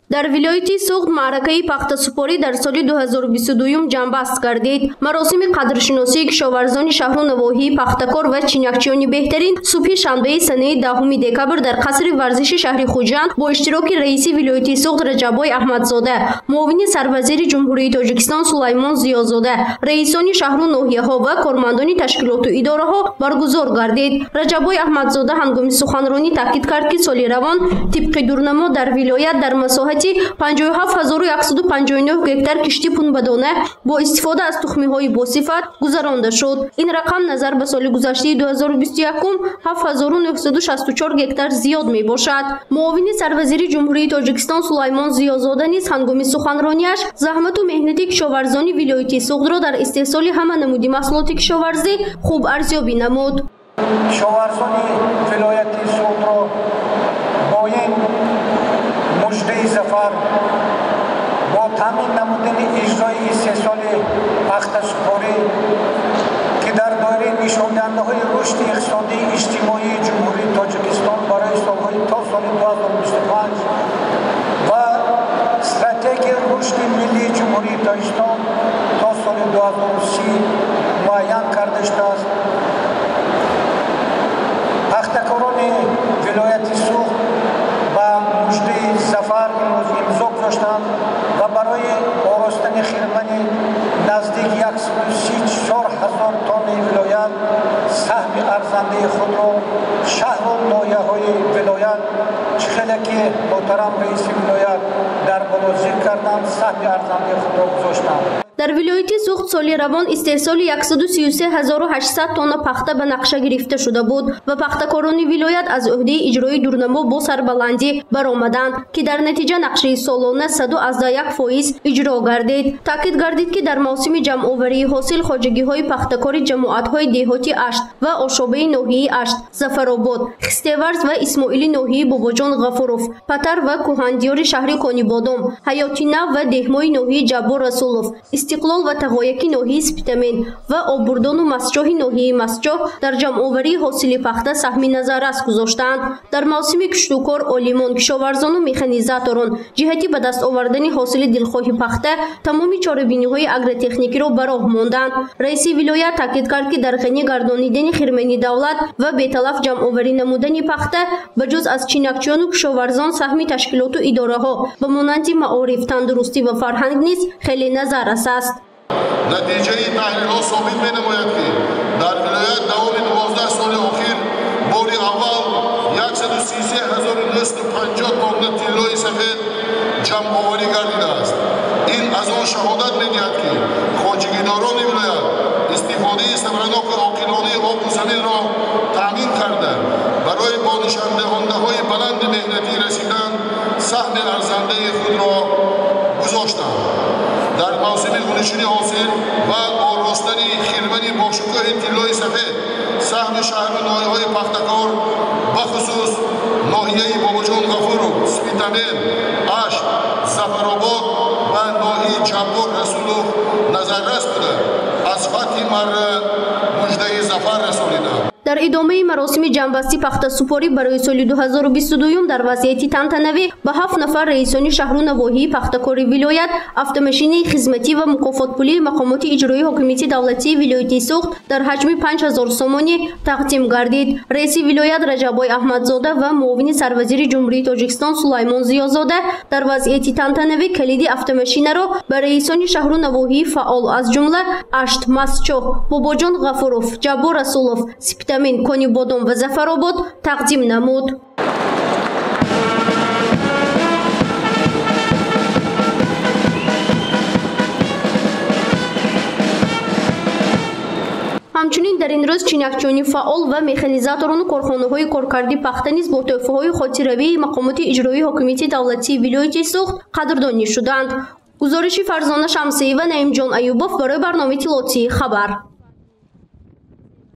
Дар вилояти Суғд маъракаи пахтасупорӣ дар соли 2022 ҷамъбаст гардид. Маросими қадршиносии кишоварзони шаҳру навоҳии Пахтакор ва чинакчиёни беҳтарин субҳи шанбеи санаи 10 декабр дар қасри варзиши шаҳри Хуҷанд бо иштироки раиси вилояти Суғд Раҷаббой Аҳмадзода, муовини сарвазири Ҷумҳурии Тоҷикистон Сулаймон Зиёзода, раисони шаҳру ноҳияҳо ва кормандони ташкилоту идораҳо баргузор гардид. Раҷаббой Аҳмадзода ҳангоми суханронӣ таъкид кард, ки соли равон тибқи дурнамо дар вилоят дар масоҳати 57159 гектар кишти пунбадона бо истифода аз тухмиҳои босифат гузаронда шуд. Ин рақам назар ба соли гузаштаи 2021 7964 гектар зиёд мебошад. Муовини сарвазири Ҷумҳурии Тоҷикистон Сулаймон Зиёзода низ ҳангоми суханрониаш заҳмату меҳнати кишоварзони вилояти Суғдро дар истеҳсоли ҳама намуди маҳсулоти кишоварзӣ хуб арзёбӣ намуд. Кишоварзони вилояти Суғдро бо ин муждаи зафар бо таъмин намудани иҷрои истеҳсоли пахтасупорӣ, ки дар доираи нишондиҳандаҳои рушди иқтисодии иҷтимоии Ҷумҳурии Тоҷикистон барои солҳои то соли 2025 ва стратегияи рушди миллии Ҷумҳурии Тоҷикистон то соли 2030 муайян карда шудааст, пахтакорони вилояти Суғд ба муждаи зафар имрӯз имзо гузоштанд ва барои оростани хирмани наздик 134 ҳазор тоннаи вилоят саҳми арзандаи худро шаҳру ноҳияҳои вилоят, чӣ хеле ки муҳтарам раиси вилоят дар боло зикр карданд, саҳми арзандаи худро гузоштанд. Дар вилояти Суғд соли равон истеҳсоли 133800 тонна пахта ба нақша гирифта шуда буд ва пахтакорони вилоят аз ӯҳдаи иҷрои дурнамо бо сарбаландӣ баромаданд, ки дар натиҷа нақшаи солона 101% иҷро гардид. Таъкид гардид, ки дар мавсими ҷамъоварии ҳосил хоҷагиҳои пахтакори ҷамоатҳои деҳоти Ашт ва Ошобаи ноҳияи Ашт, Зафаробод, Хистеварз ва Исмоили ноҳияи Бобоҷон Ғафуров, Патар ва Кӯҳандиёри шаҳри Конибодом, Ҳаёти Нав ва Деҳмои ноҳияи Ҷаббор Расулов, Истиқлол ва Тағояки ноҳияи Спитамен ва Оббурдону Масчоҳи ноҳияи Масчоҳ дар ҷамъоварии ҳосили пахта саҳми назаррас гузоштаанд. Дар мавсими киштукор олимон, кишоварзону механизаторон ҷиҳати ба даст овардани ҳосили дилхоҳи пахта тамоми чорабиниҳои агротехникиро ба роҳ монданд. Раиси вилоят таъкид кард, ки дар ғанӣ гардонидани хирмани давлат ва беталаф ҷамъоварӣ намудани пахта ба ҷуз аз чинакчиёну кишоварзон саҳми ташкилоту идораҳо ба монанди маориф, тандурустӣ ва фарҳанг низ хеле назаррас аст. Натиҷаи таҳлилҳо собит менамояд, ки дар вилоят давоми 12 соли охир бори аввал 133950 тонна тиллои сафед ҷамъоварӣ гардидааст. Ин аз он шаҳодат медиҳад, ки хоҷагидорони вилоят истифодаи самараноки оқилонаи обу заминро таъмин карда, барои бо нишондиҳандаҳои баланди меҳнатӣ расидан саҳми арзандаи худро гузоштанд. Дар мавсими гулчинии ҳосил ва оростани хирмани бошукӯҳи тиллои сафед саҳми шаҳру ноҳияҳои Пахтакор, бахусус ноҳияи Бобоҷон Ғафуров, Спитамен, Ашт, Зафаробод ва ноҳияи Ҷаббор Расулов назаррас буда, аз фатҳи марра муждаи зафар расониданд. Дар идомаи маросими ҷамъбастӣ пахтасупорӣ барои соли 2022 дар вазъияти тантанавӣ ба 7 нафар раисони шаҳру навоҳии Пахтакори вилоят автомашинаи хизматӣ ва мукофотпулии мақомоти иҷроии ҳокимияти давлатии вилояти Суғд дар ҳаҷми 5000 сомонӣ тақдим гардид. Раиси вилоят Раҷаббой Аҳмадзода ва муовини сарвазири Ҷумҳурии Тоҷикистон Сулаймон Зиёзода дар вазъияти тантанавӣ калиди автомашинаро ба раисони шаҳру навоҳии фаъол аз ҷумла Ашт, Масчоҳ, Бобоҷон Ғафуров, Ҷаббор Расулов, Спитамен, Конибодом ва Зафаробод тақдим намуд. Ҳамчунин дар ин рӯз чинакчиёни фаъол ва механизаторону корхонаҳои коркарди пахта низ бо тӯҳфаҳои хотиравии мақомоти иҷроии ҳокимияти давлатии вилояти Суғд қадрдонӣ шуданд. Гузориши Фарзона Шамсиева, Наимҷон Аюбов барои барномаи иттилоотии «Хабар».